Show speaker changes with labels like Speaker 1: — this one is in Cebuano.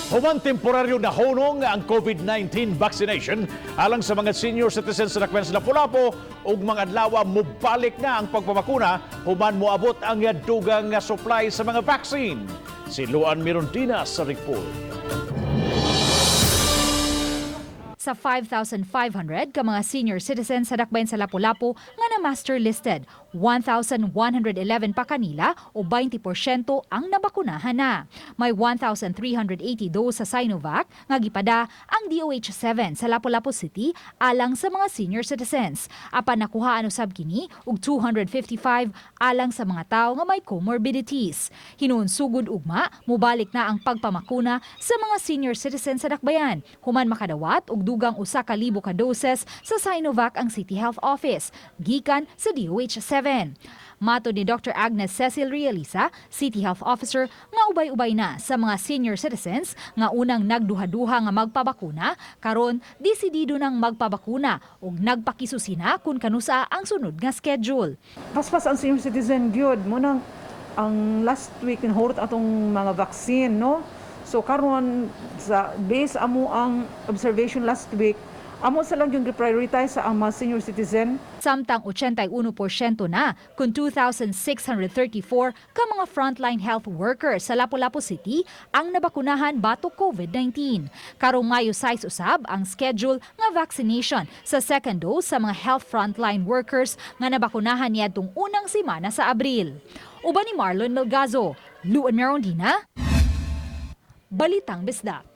Speaker 1: Human temporaryo na hunong ang COVID-19 vaccination alang sa mga senior citizens sa dakbayan sa Lapu-Lapu ug mga adlaw, mobalik na ang pagpabakuna human moabot ang dugang nga supply sa mga vaccine. Si Luan Mirondina sa report.
Speaker 2: Sa 5,500 ka mga senior citizens sa dakbayan sa Lapu-Lapu nga na master listed, 1,111 pa kanila o 20% ang nabakunahan na. May 1,380 dose sa Sinovac nga gipada ang DOH-7 sa Lapu-Lapu City alang sa mga senior citizens. Apan nakuhaan usab kini og 255 alang sa mga tawo nga may comorbidities. Hinuon sugod ugma, mubalik na ang pagpamakuna sa mga senior citizens sa dakbayan human makadawat og dugang 1,000 ka doses sa Sinovac ang City Health Office gikan sa DOH-7. Matod ni Dr. Agnes Cecil Realiza, City Health Officer, nga ubay-ubay na sa mga senior citizens nga unang nagduha-duha nga magpabakuna, karon desidido nang magpabakuna ug nagpakisusina kung kanusa ang sunod nga schedule.
Speaker 3: Paspas ang senior citizen gyud mo nang ang last week nahurot atong mga vaccine, no? So karon, sa base amo ang observation last week, amo sa lang yung prioritize sa ang mga senior citizen.
Speaker 2: Samtang 81% na kung 2,634 ka mga frontline health workers sa Lapu-Lapu City ang nabakunahan batok COVID-19. Karong Mayo 6 usab ang schedule nga vaccination sa second dose sa mga health frontline workers nga nabakunahan niadtong unang semana sa Abril. Uban ni Marlon Melgazo, Luan Merondina, Balitang Bisdak.